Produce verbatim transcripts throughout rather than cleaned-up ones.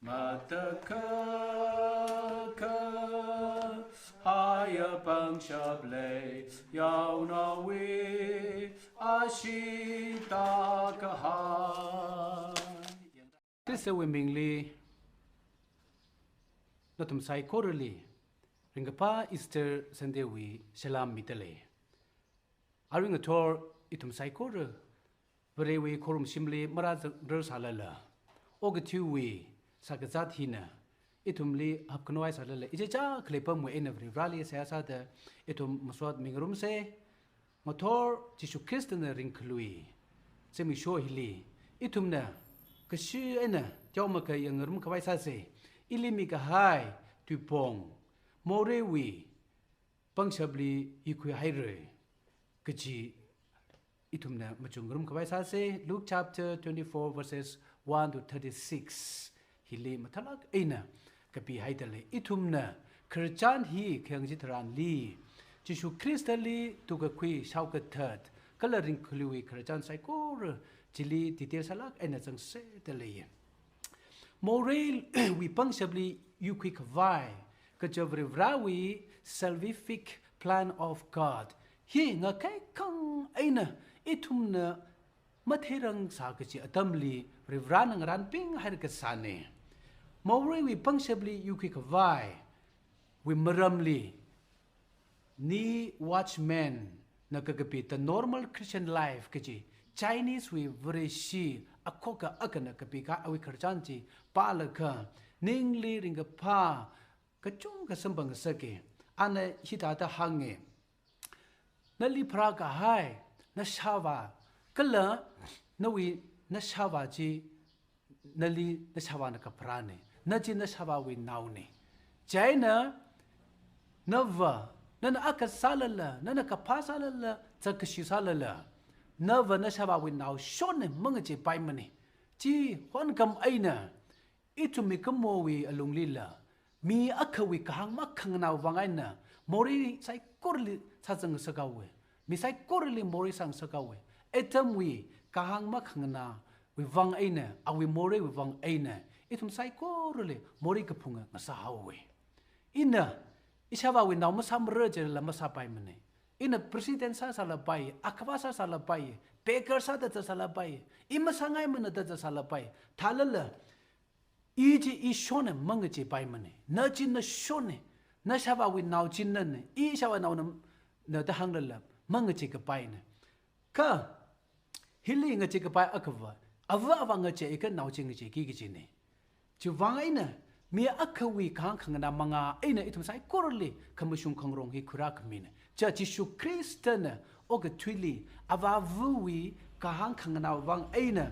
Matakhakha haya pangshap lei, yaonaowui ashee tākahai. Khristawui mingli nathum saikorali ringkaphā Easter Sunday wui salam midalei. Arui ngathor ithum saikora Varewui khorumshimli marāzangrar sālala, okathuiwui shakazat hina ithumli hapkhanoi sālala, ichichā khalei apamwui eina Varivarali seihā sāda ithum masot mingarumsa. Ngathor Jishu Khristana ringkhalui zimiksho hili ithumna kashi eina teomeikha yangngarum khavai sāsa. Ili mikahai tuipong, moreiwui pangshapli yuikhui haira kaji ithumna machukngarum khavai sāsa. Luke chapter twenty-four, verses one to thirty-six hili mathālāk eina kapihaidalei. Ithumna khararchan hi khayang chitharanli, Jishu Khristali tukakhui shaokathat kala ringkhaluiwui khararchan saikora chili detail sālāk eina zangsa dalei. Moreiwui pangshapli yuikhui khavai kaja Varivarawui salvific plan of God hi ngakaikhang eina ithumna matheirang sā kaji atamli Varivarana ngarānping haira kasāna. Moreiwui pangshapli yuikhui khavaiwui maramli Ni Watchman na kakapi The Normal Christian Life kaji Chinese wui Vareshi akhokha akhana kapikahai awui khararchan chi pālaga ningli ringkaphā kachungkha samphang ngasaka. Ana hithāda hānga: Nali pharākahai nashāvā kala nawui nashāvā chi nali nashāvāna kapharāna. Na chi nashāvāwui naona. Chieina nava, nana akha sālala, nana kaphā sālala, zakkashi sālala, nava nashāvāwui naoshonna mangacheipaimana. Chihon kham eina ithum mikumowui alunglila mi akhawui kahāng makhanganāwui vang eina morei saikorali sāzang ngasakhaowa. Mi saikorali morei sāngasakhaowa. Adamwui kahāng makhanganāwui vang eina, awui moreiwui vang eina ithum saikorali morei kaphunga ngasāhaowa. Ina ishāvāwui nao masāmara jilala masāpaimana. Ina president sāsālapai, akhavā sāsālapai, beggar sāda zatsālapai, i masāngaimana da zatsālapai. Thālala i chi ishonna mangacheipaimana. Na chi nashonna, nashāvāwui nao chi nana, i ishāvā naona, na da hānglala mangacheikapaina. Kha hili ngacheikapai akhava, ava ava ngacheikha nao chi ngacheiki kajina. Chiwui vang eina mi akhawui kahāng khanganā manga eina ithum saikorali khamashung khangarong hi khuirākhamina. Cha Jishu Khristana okathuili avāvawui kahāng khanganāwui vang eina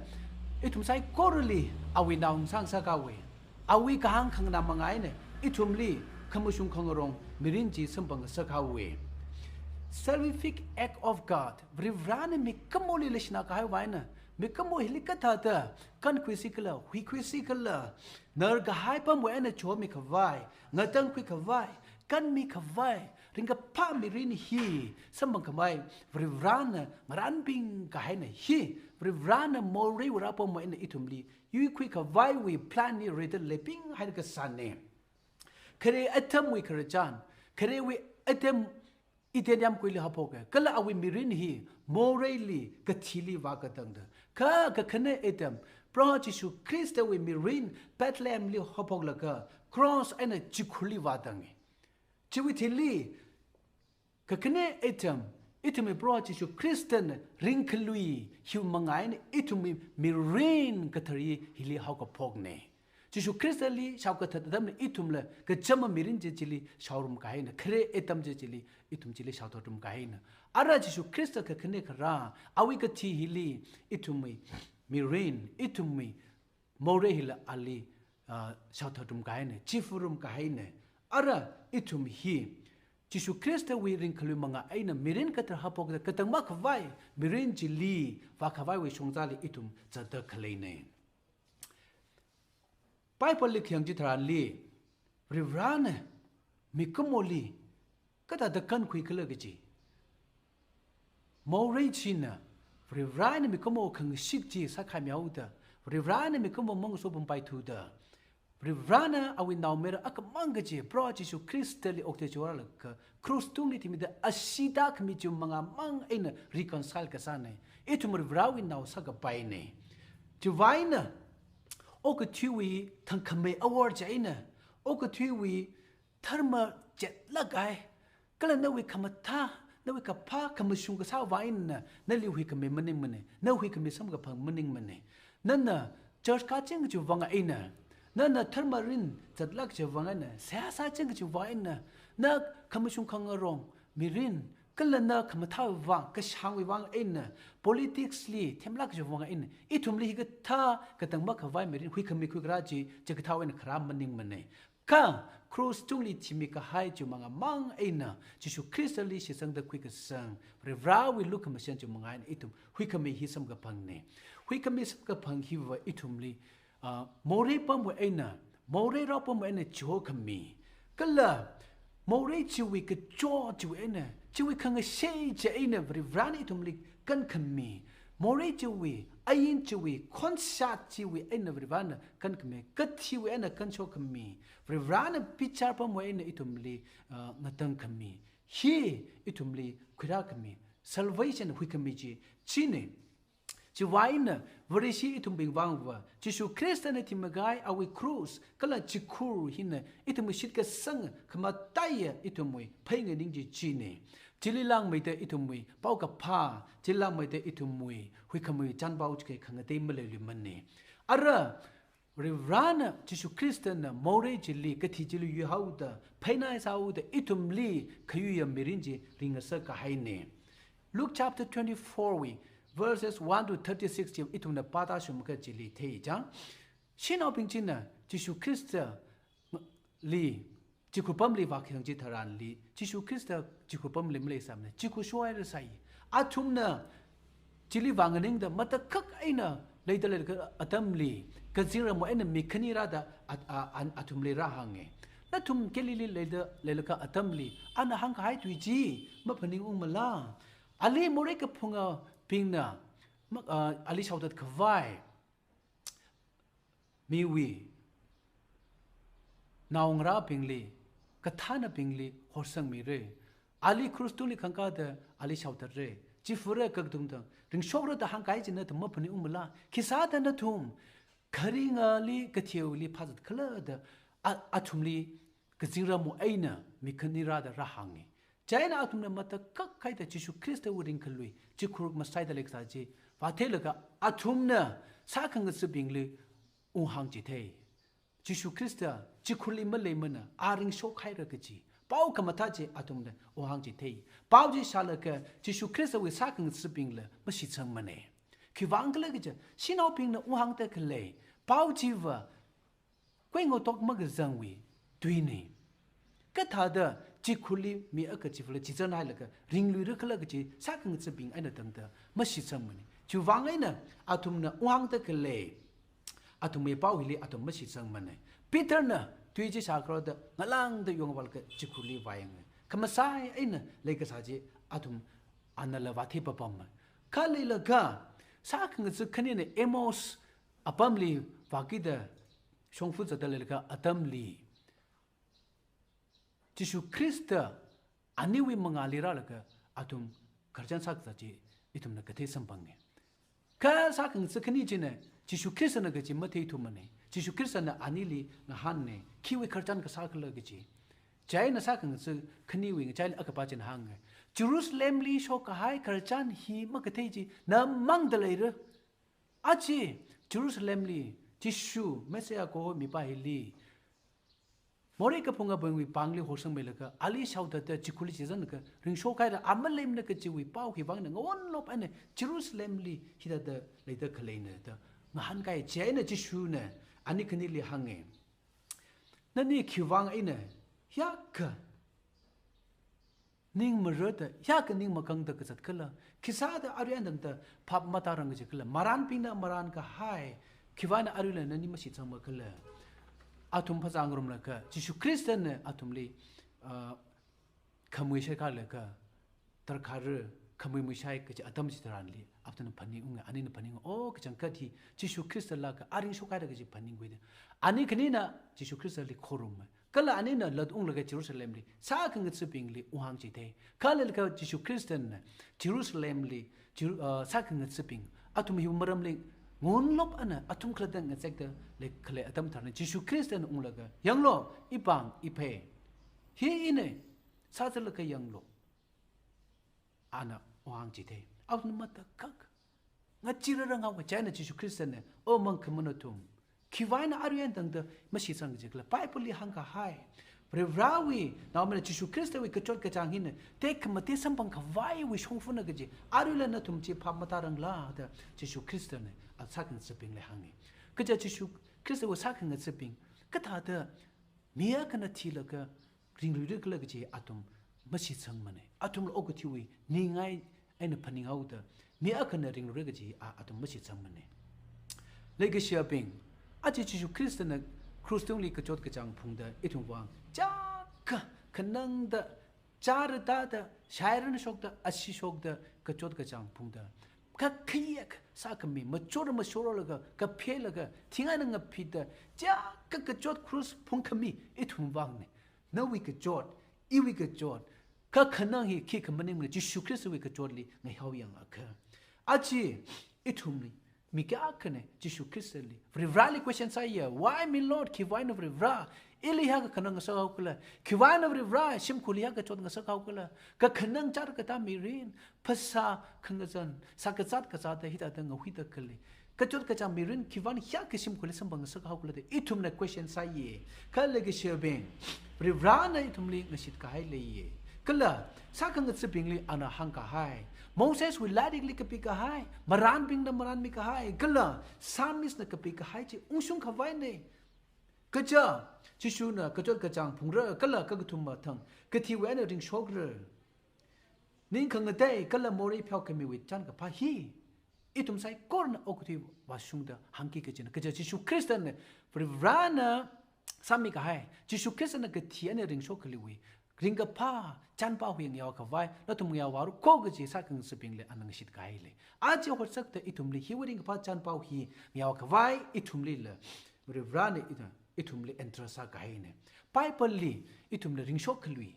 ithum saikorali awui nao ngasāngasakhaowa. Awui kahāng khanganā manga eina ithumli khamashung khangarong mirin chi samphang ngasakhaowa. Salvific act of God. Varivarana mikumoli leishina kahaiwui vang eina mikumo hili kathāda kankhuisi khala, huikhuisi khala, narkahai apamwui eina chomikhavai, ngatangkhui khavai, kanmi khavai, ringkaphā mirin hi samphang khavai Varivarana ngarānping kahaina. Hi Varivarana moreiwui rāpamwui eina ithumli yuikhui khavaiwui plan hi reidalei ping haira kasāna. Khare Adamwui khararchan, kharewui Adam Eden yāmguili haophoka, kala awui mirin hi moreili kathili vākatangda. Kha kakhane Adam, Proho Jishu Khristawui mirin Bethlehemli haophoklaga cross eina chikhurli vātangi. Chiwui thili kakhane Adam, ithumwui Proho Jishu Khristana ringkhalui hiwui manga eina ithumwui mirin kathar hi hili haokaphokna. Jishu Khristali shaokathat atamna ithumla kachama mirin chi chili shaorum kahaina, khare Adam chi chili ithum chili shaothatrum kahaina. Ara Jishu Khrista kakhane kharā, awui kathi hili ithumwui mirin, ithumwui morei hila ali, ah, shaothatrum kahaina, chifurum kahaina. Ara ithum hi Jishu Khristawui ringkhalui manga eina mirin kathar haophokda katang makhavai mirin chili vākhavaiwui shongzali ithum zatda khaleina. Bibleli khayang chitharanli, Varivarana mikumoli kathāda kankhui khala kaji. Morei china Varivarana mikumo khangashik chi sākhamihaoda, Varivarana mikumo mangasopampaithuda, Varivarana awui naomayara akhamang kaji Proho Jishu Khristali okthui chiwui vālaga cross tungli thimida ashee tākhami chiwui mangāmang eina reconcile kasāna. Ithum Varivarawui nao sākapaina. Chiwui vāng eina okathuiwui thangkhamei awor chieina, okathuiwui dharma chetlāk kahai, kala nawui khamathā, nawui kaphā khamashung kasā vāng eina, nali huikhami maningmana, na huikhami samkaphang maningmana. Nana church kaching chiwui vāng eina, nana dharma mirin zatlāk chiwui vāng eina, seihā sāching chiwui vāng eina, na khamashung khangarong mirin, kala na khamathāwui vāng, kashāngwui vāng eina, politics li themlāk chiwui vāng eina, ithumli hikathā katang makhavai mirin, huikhami khuikharā chi, chikathā eina kharā maningmana. Kha cross tungli thimi kahai chiwui mangāmang eina Jishu Khristali shitsangda khuikasang Varivarawui lukhamashan chiwui mangā eina ithum huikhami hi samkaphangna. Huikhami samkaphang hiva ithumli, ah, morei pamwui eina, morei rao pamwui eina chihokhami, kala morei chiwui kachot chiwui eina, chiwui khangashei chieina Varivarana ithumli kankhami, morei chiwui, ain chiwui, khonshat chiwui eina Varivarana kankhami, kathiwui eina kanshokhami, Varivarana bichar pamwui eina ithumli, ah, ngatangkhami, hi ithumli khuirākhami, salvation huikhami chi, china. Chiwui vāng eina Vareshi ithumbing vāngva, Jishu Khristana thimkahai awui cross, kala chikhur hina ithumwui shitkasang khamataiya ithumwui phei nganing chi china. Chili langmeida ithumwui paokaphā, chili langmeida ithumwui huikhamei chānpao chikai khangatei maleiluimana. Ara, Varivarana Jishu Khristana morei chili, kathi chili yuihaoda, pheina sāhaoda, ithumli khayuiya mirin chi ringngasak kahaina. Luke chapter twenty-four wui, verses one to thirty-six chi ithumna pāda shumka chili theichang. Shanaobing china Jishu Khristali chikhur pamli vākahāng chitharanli, Jishu Khrista chikhur pamli maleisāmana, chikhur shohairasai. Athumna chili vānganingda matakhak eina leida leilakha atamli, kazingramwui eina mi khani rāda at-, a-, an-, athumli rāhānga. Nathum Galilee leida leilakha atamli, ana hāngkahai tui chi maphaningungmala? Ali morei kaphungabingna, ma-, a, ali shaothat khavai miwui naongarābingli, kathānabingli horsangmira. Ali cross tungli khangkāda ali shaothatra, chifura kakdungda ringshokra da hāngkahai chi nathum maphaningungmala? Khisāda nathum kharingali kathiwuili phāzat khala da a-, athumli kazingramwui eina mi khani rāda rāhānga. Chieina athumna matakhak haida Jishu Khristawui ringkhalui chikhur masaida leikasā chi vātheilaga athumna sākhangathabingli unghāng chithei. Jishu Khrista chikhurli maleimana, a ringshokhaira kaji pao khamathā chi athumna unghāng chithei. Pao chi shālaga Jishu Khristawui sākhangathabingla mashitsangmana. Khiwui vāng khala kaja, shanaobingna unghāngda khalei pao chiva kuingatok makazangwui tuina. Kathāda chikhurli mi akha chivāla chizan hailaga ringluira khala kaji sākhangathabing eina tangda mashitsangmana. Chiwui vāng eina athumna unghāngda khalei athumwui pao hili athum mashitsangmana. Peterna tui chi shākharoda ngalāngda yongvālaga chikhurli vāyanga. Khamasai eina leikasā chi athum anala vāthei papamma. Kha leilaga sākhangatha khanina Emmaus apamli vākida shongfa zatda leilakha atamli, Jishu Khrista aniwui mangāli rālaga athum khararchan sākazat chi ithumna kathei samphanga. Kha sākhangatha khani china Jishu Khristana kaji matheithumana. Jishu Khristana anili ngahānna, khiwui khararchan kasā khala kaji. Chieina sākhangatha khaniwui ngachaili akha pā china hānga, Jerusalemli shokkahai khararchan hi makathei chi namangda leira. Aja Jerusalemli Jishu Messiah kaho mipā hili morei kaphungabingwui pāngli horsangmeilaga ali shaothatta chikhurli chizanlaga ringshokhaira, a maleimana kajiwui pao khiwui vāngna ngawonlop eina Jerusalemli hithāda leida khaleina da ngahānkai. Chieina Jishuna ani khanili hānga, nani khiwui vāng eina hiyākha ning marada, hiyākha ning makangda kazat khala? Khisāda arui eina tangda phap matārangra kaji khala? Marānbingna marānkahai khiwui vāngna aruila nani mashitsangma khala? Athum phazāngarumlaga Jishu Khristana athumli, ah, khamui shaikhalaga, tarākha khamui muishai kaji atam chitharanli athumna phaningunga, anina phaningunga, o, kachangkhat hi Jishu Khrista lāka, a ringshokhaira kaji phaningkhuida. Ani khanina Jishu Khristali khoruma. Kala anina latunglaga Jerusalemli sākhangathabingli unghāngchithei. Kala laga Jishu Khristana Jerusalemli Jeru-, uh, sākhangathabing athum hi maramli ngunlop ana athum khalatta ngazekda leikhalei atam tharan Jishu Khristana unglaga, "Yanglu, ipāng, iphei. Hi ina, sāzatlaga yanglu." Ana unghāngchithei. Athum matakhak ngachee raranghaowa. Chieina Jishu Khristana, "O mangkhamā nathum, khiwui eina arui eina tangda mashitsang kaji khala? Bibleli hāngkahai, Varivarāwui Naomayara Jishu Khristawui kachot kachāng hina tekhamatei samphang khavaiwui shongfana kaji. Aruila nathum chi phap matāranglā?" da Jishu Khristana a sākhangathabingli hānga. Kaja Jishu Khristawui sākhangathabing kathāda mi akhana thilaga ringluira khala kaji athum mashitsangmana. Athumla okathuiwui ningai eina phaninghaoda mi akhana ringluira kaji a athum mashitsangmana. Leikashiyabing, aja Jishu Khristana krus tungli kachot kachāng phungda ithumwui vang chiyākha khanangda, chara tāda, shairan shokda, ashee shokda kachot kachāng phungda, kakhayak sākhami, machor mashorlaga, kaphelaga, thingai eina ngaphida, chiyākha kachot krus phungkhami ithumwui vangna. Nawui kachot, iwui kachot, kakhanang hi khikha maningmana, Jishu Khristawui kachotli ngaihaoyangakha. Aja ithumli mi kayākhana Jishu Khristali, Varivarāli question sāya, "Why me, Lord? Khiwui eina Varivarā ili hiyākha khanang ngasakhao khala? Khiwui eina Varivarā shimkhurli hiyākha chot ngasakhao khala? Kakhanang chara katā mirin, phasā khangazan, sākazat kazatda hithāda ngahuida khalei kachot kachāng mirin khiwui eina hiyākha shimkhurli samphang ngasakhao khala?" da ithumna question sāya. Kha leikashiyabing, Varivarāna ithumli ngashitkahai leiya. Kala sākhangathabingli ana hāngkahai, Moseswui lairikli kapikahai, marānbingna marānmikahai, kala Psalmistna kapikahai chi ungshung khavaina. Kaja Jishuna kachot kachāng phungra, kala kakathuma thang kathiwui eina ringshokra. Ning khangatei kala morei pheokhamiwui chānkaphā hi ithum saikorana okathui vāshungda hāngki kajina. Kaja Jishu Khristana, Varivarāna sāmikahai, Jishu Khristana kathi eina ringshok khaleewui ringkaphā chānpao hi ngayao khavai nathum ngayao vāra kho kaji sākhangathabingli ana ngashitkahai lei. Aja hotsakta ithumli hiwui ringkaphā chānpao hi ngayao khavai ithumlila Varivarāna ina ithumli entrust sākahaina. Bibleli ithumla ringshok khalei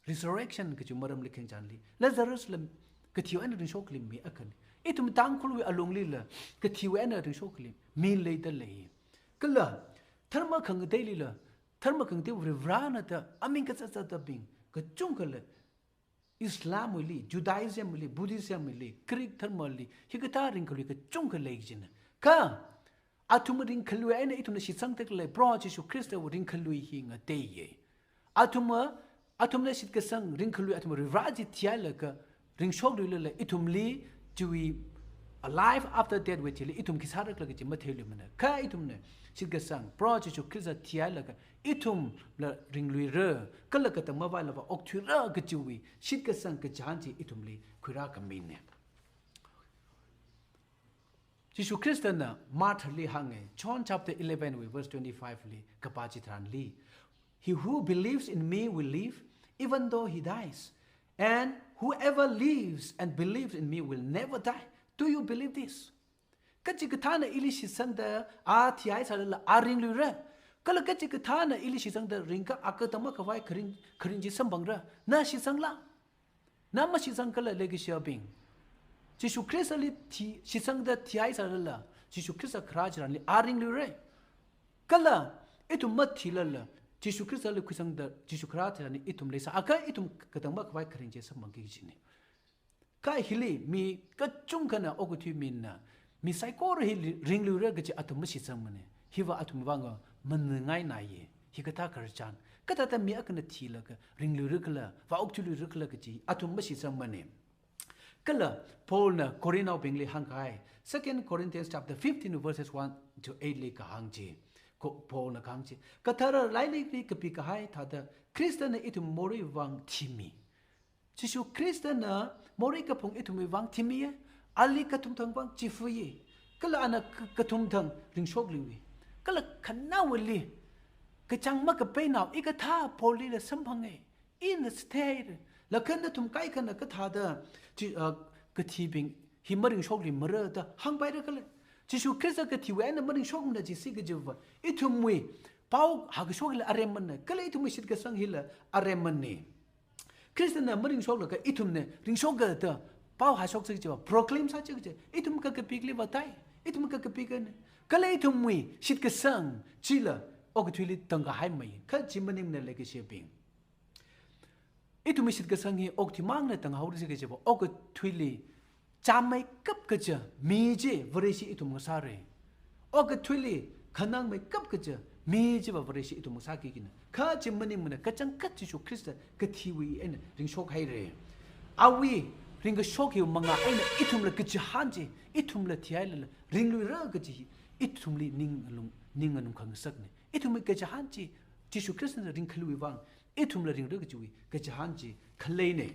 resurrection kaji maramli khangachānli, Lazarusla kathiwui eina ringshok khalei mi akhana. Ithum Tangkhulwui alunglila kathiwui eina ringshok khalei mi leida lei. Kala dharma khangateilila, dharma khangatei Varivarāna da aming kazatzatbing kachungkhala, Islamwuili, Judaismwuili, Buddhismwuili, Greek dharmali hikathā ringkhalui kachungkha lei kajina. Kha athum ringkhalui eina ithumna shitsangda khalei Proho Jishu Khristawui ringkhalui hi ngateiya. Athum, athumna shitkasang ringkhalui athum Varivarā chi thihailaga ringshokluilala ithumli chiwui alive after death wui thili ithum khi sāra khala kaji matheiluimana. Kha ithumna shitkasang Proho Jishu Khrista thihailaga ithumla ringluira, kala katang mavaila vāokthuira kajiwui shitkasang kachāng chi ithumli khuirākhamina. Jishu Khristana Marthali hānga, John chapter eleven wui verse twenty-five li kapā chitharanli, "He who believes in me will live, even though he dies. And whoever lives and believes in me will never die. Do you believe this?" Kachikathāna ili shitsangda a thihai sālala a ringluira. Kala kachikathāna ili shitsangda ringakha katang makhavai kharing, kharing chi samphangra. Na shitsangla? Na mashitsang khala leikashiyabing? Jishu Khristali thi, shitsangda thihai sālala, Jishu Khrista kharā chitharanli a ringluira. Kala ithum mathilala, Jishu Khristali khuisangda, Jishu kharā chitharanli ithum leisāakha ithum katang makhavai kharing chi samphangki kajina. Kha hili mi kachungkhana okathui mina, mi saikora hi li, ringluira kaji athum mashitsangmana. Hiva athum vang manganāngai naiya. Hikathā khararchan, kathāda mi akhana thilaga ringluira khala, vāokthuiluira khala kaji athum mashitsangmana. Kala Paulna Corinthnaobingli hāngkahai, Second Corinthians chapter fifteen verses one to eight li kahāng chi, ko, Paulna kahāng chi, kathara lairikli kapikahai thāda Khristana ithum moreiwui vang thimi. Jishu Khristana morei kaphung ithumwui vang thimiya, ali kathumthang vang chifuiya, kala ana ka, kathumthang ringshokluiya. Kala khanaowali, kachāng makapeinao hikathā Paulila samphanga, ina sātheira, laga nathum kaikhana kathāda chi, ah, kathibing hi maringshokluimara da hāngpaira khala? Jishu Khrista kathiwui eina maringshokmana jisi kajiva ithumwui pao hākashok hila aremana, kala ithumwui shitkasang hila aremana. Christian na maringshoklaga ithumna ringshoka da pao hāshoksa kajiva, proclaim sāsa kaji, ithum kakapikli vātai, ithum kakapikana. Kala ithumwui shitkasang chila okathuili tangkahaimei, kha chi maningmana leikashibing. Ithumwui shitkasang hi okathuimangna tanghaorasi kajiva, okathuili chāmeikap kaja mi chi Vareshi ithum ngasāra. Okathuili khanangmeikap kaja mi chiva Vareshi ithum ngasāki kaji na. Kha chi maningmana, kachangkhat Jishu Khrista kathiwui eina ringshokhaira. Awui ringkashok hiwui mangā eina ithumla kachihān chi, ithumla thihailala ringluira kaji hi ithumli ning alung, ning alung khangasakna. Ithumwui kachihān chi, Jishu Khristana ringkhaluiwui vang ithumla ringra kajiwui kachihān chi khaleina.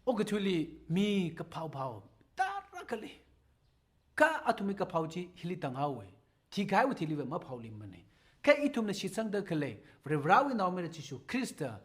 Okathuili mi kaphao phao tarākha lei. Kha athumwui kaphao chi hili tanghaowa. Thikahaiwui thiliva maphaolimana. Kha ithumna shitsangda khalei Varivarāwui Naomayara Jishu Khrista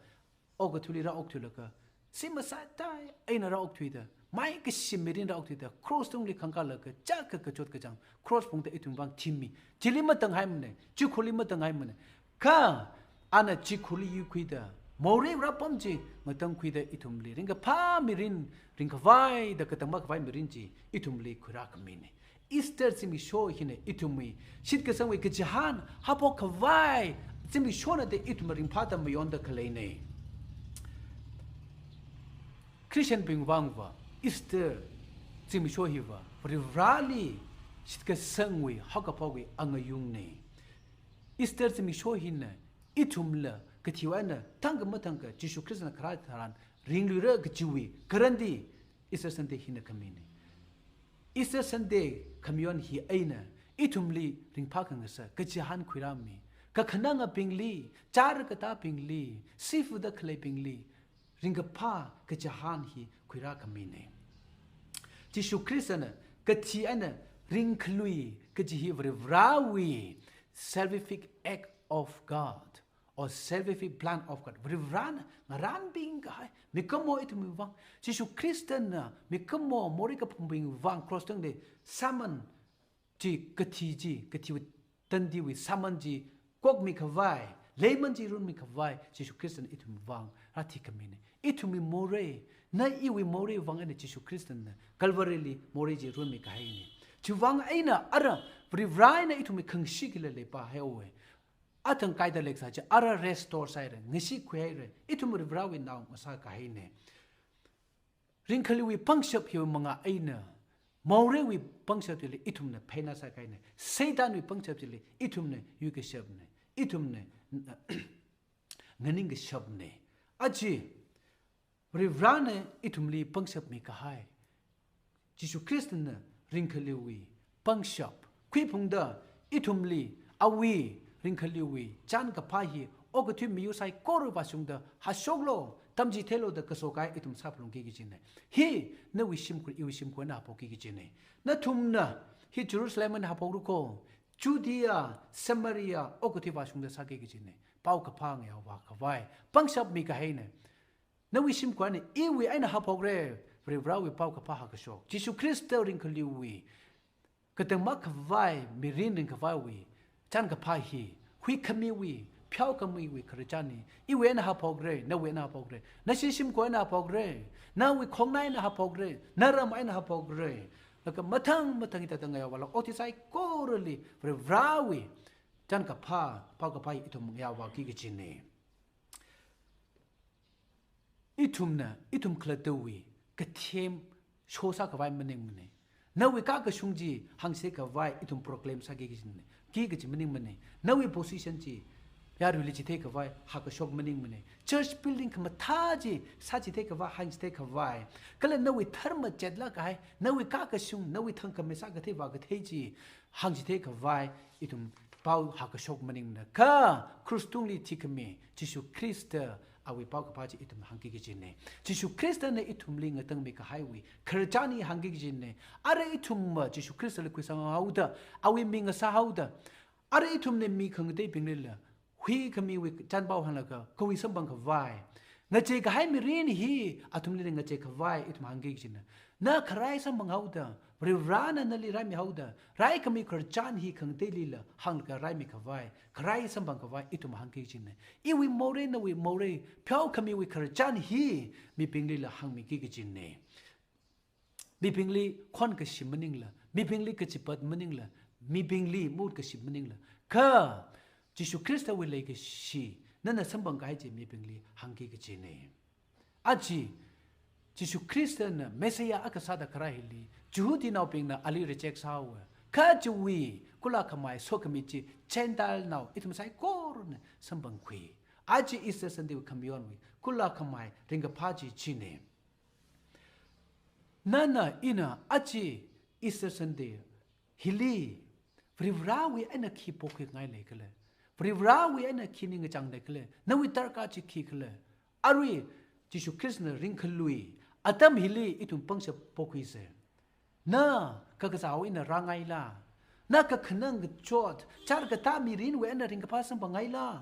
okathuili rāokthuilaga, shim masātai eina rāokthuida, mai kashim mirin rāokthuida, cross tungli khangkālaga, chaka kachot kachāng, cross phungda ithumwui vang thimi. Chili matanghaimana, chikhurli matanghaimana. Kha ana chikhurli yuikhuida, morei rāpam chi ngatangkhuida ithumli ringkaphā mirin, ringkhavai da katang makhavai mirin chi ithumli khuirākhamina. Easter zimiksho hina ithumwui shitkasangwui kachihān haophok khavai zimikshona da ithum ringphāda mayonda khaleina. Christian bing vangva Easter zimiksho hiva Varivarāli shitkasangwui haokaphokwui angayungna. Easter zimiksho hina ithumla kathiwui eina thangkha mathangkha Jishu Khristana kharā tharan ringluira kajiwui guarantee Easter Sunday hina khamina. Easter Sunday khamayon hi eina ithumli ringphā khangasak, kachihān khuirāmi. Kakhanangabingli, chāra katābingli, sifuda khaleibingli, ringkaphā kachihān hi khuirākhamina. Jishu Khristana kathi eina ringkhalui kaji hi Varivarāwui salvific act of God, or salvific plan of God. Varivarāna ngarānbing kahai mikumo ithumwui vang, Jishu Khristana mikumo morei kaphangbing vang cross tungli sāman chi, kathi chi, kathiwui tandiwui sāman chi kokmi khavai, leiman chi runmi khavai, Jishu Khristana ithumwui vang rāthi khamina. Ithumwui morei, na iwui morei vang eina Jishu Khristana Calvary li morei chi runmi kahaina. Chiwui vang eina ara Varivarā eina ithumwui khangashik hila leipāhaowa. Athang kaida leikasā chi ara restore sāhaira, ngashikhuihaira. Ithum Varivarāwui nao ngasā kahaina. Ringkhaluiwui pangshap hiwui mangā eina, moreiwui pangshap chili ithumna pheina sākahaina. Satanwui pangshap chili ithumna yuikashapna. Ithumna nganingkashapna. Aja Varivarāna ithumli pangshap mikahai, Jishu Khristana ringkhaluiwui pangshap khuiphungda, ithumli awui ringkhaluiwui chānkaphā hi okathui miyur saikora vāshungda hāshoklu, tamchitheilu da kaso kahai ithum sāphalungki kajina. Hi nawui shimkhur, iwui shimkhur eina haophokki kajina. Nathumna hi Jerusalem eina haophokra kho, Judea, Samaria, okathui vāshungda sāki kajina. Paokaphā ngayaovā khavai pangshap mikahaina. Nawui shimkhur eina, iwui eina haophokra, Varivarāwui paokaphā hākashok. Jishu Khrista ringkhaluiwui katang makhavai, mirin ringkhavaiwui chānkaphā hi, huikhamiwui, pheokhamiwui khararchanna. Iwui eina haophokra, nawui eina haophokra, nashi shimkhur eina haophokra, nawui khongnai eina haophokra, naram eina haophokra. Laga mathang mathang hithāda ngayaovālaga okathui saikorali Varivarāwui chānkaphā, paokaphā hi ithum ngayaovāki kajina. Ithumna, ithum khalattawui kathem sho sākhavai maningmana. Nawui kakashung chi hāngchithei khavai ithum proclaim sāki kajina. Ki kaji maningmana. Nawui position chi yaruili chithei khavai hākashok maningmana. Church building khamathā chi sāchithei khavai, hāngchithei khavai, kala nawui dharma chetlāk kahai, nawui kakashung, nawui thangkhamei sākathei vākathei chi hāngchithei khavai ithum pao hākashok maningmana. Kha krus tungli thikhami Jishu Khrista awui paokaphā chi ithum hāngki kajina. Jishu Khristana ithumli ngatangmi kahaiwui khararchan hi hāngki kajina. Ara ithumva Jishu Khristali khuisanghaoda, awui ming ngasāhaoda, ara ithumna mi khangateibinglila huikhamiwui chānpao hānglaga kawui samphang khavai, ngachei kahai mirin hi athumlila ngachei khavai ithum hāngki kajina. Na kharai samphanghaoda, Varivarana nali raimihaoda, raikhami khararchan hi khangateilila hānglaga raimi khavai, kharai samphang khavai ithum hāngki kajina. Iwui morei, nawui morei, pheokhamiwui khararchan hi mibinglila hāngmiki kajina. Mibingli khon kashi maningla, mibingli kachipat maningla, mibingli mahut kashi maningla, kha Jishu Khristawui leikashi nana samphang kahai chi mibingli hāngki kajina. Aja Jishu Khristana Messiah akha sāda kharā hili, Jihudinaobingna ali reject sāhaowa. Kha chiwui kula khamai sokhami chi Gentile nao ithum saikorana samphangkhui. Aja Easter Sunday wui khamayonwui kula khamai ringkaphā chi china. Nana ina aja Easter Sunday hili Varivarawui eina khi pokhuingai leikhala? Varivarawui eina khi ningkachāng leikhala? Nawui darkar chi khikhala? Arui Jishu Khristana ringkhalui atam hili ithum pangshap pokhuisa. Na kakazāwui eina rāngaila? Na kakhanang kachot, chār katā mirinwui eina ringkaphā samphangngaila?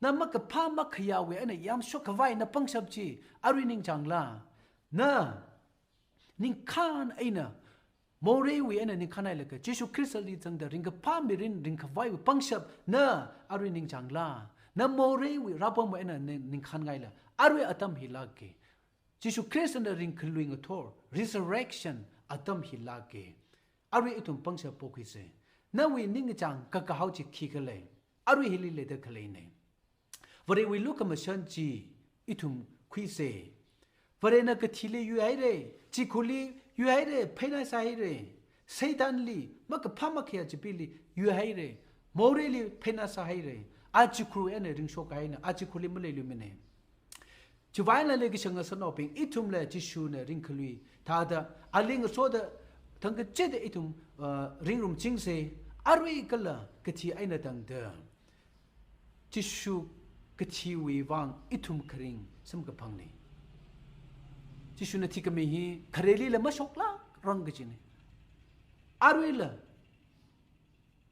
Na makaphā makhayāwui eina yamshok khavai na pangshap chi arui ningchāngla? Na ningkhān eina, moreiwui eina ningkhān hailaga Jishu Khristali zangda ringkaphā mirin ringkhavaiwui pangshap na arui ningchāngla? Na moreiwui rāpamwui eina ning-, ningkhānngaila? Arui atam hi lāka. Jishu Khristana ringkhalui ngathor, resurrection atam hi lāka. Arui ithum pangshap pokhuisa. Nawui ningkachāng kakahao chi khikhala? Arui hili leida khaleina. Varewui lukhamashan chi ithum khuisa. Varena kathili yuihaira, chikhurli yuihaira, pheina sāhaira. Satanli, makaphā makhayā chipili yuihaira, moreili pheina sāhaira. A chikhur eina ringshok kahaina, a chikhurli maleiluimana. Chiwuivang leikashiya ngasotnaobing, ithumla Jishuna ringkhalui thāda, ali ngasoda thangkachida ithum, uh, ringrumchingsa. Arui kala kathi eina tangda Jishu kathiwui vang ithum kharing samkaphangna. Jishuna thikhami hi kharelila mashoklākrang kajina. Aruila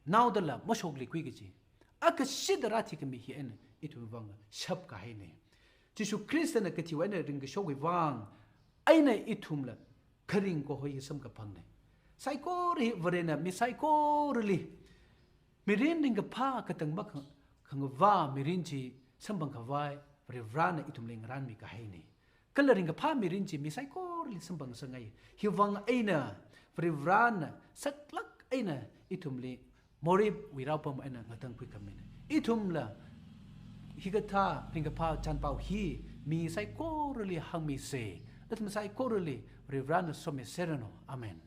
naodala mashokluikhui kaji. Akashida rāthikhami hi eina ithum vang shap kahaina. Jishu Khristana kathiwui eina ringkashokwui vang eina ithumla kharing kaho hi samkaphangna. Saikora hi Varena mi saikorali mirin ringkaphā katang makhang-, khangavā mirin chi samphang khavai Varivarana ithumli ngarānmi kahaina. Kala ringkaphā mirin chi mi saikorali samphang sāngai. Hiwui vang eina Varivarana saklāk eina ithumli moreiwui rāpam eina ngatangkhui khamina. Ithumla hikathā ringkaphā chānpao hi mi saikorali hāngmisa. Ithum saikorali Varivarana somiserranu. Amen.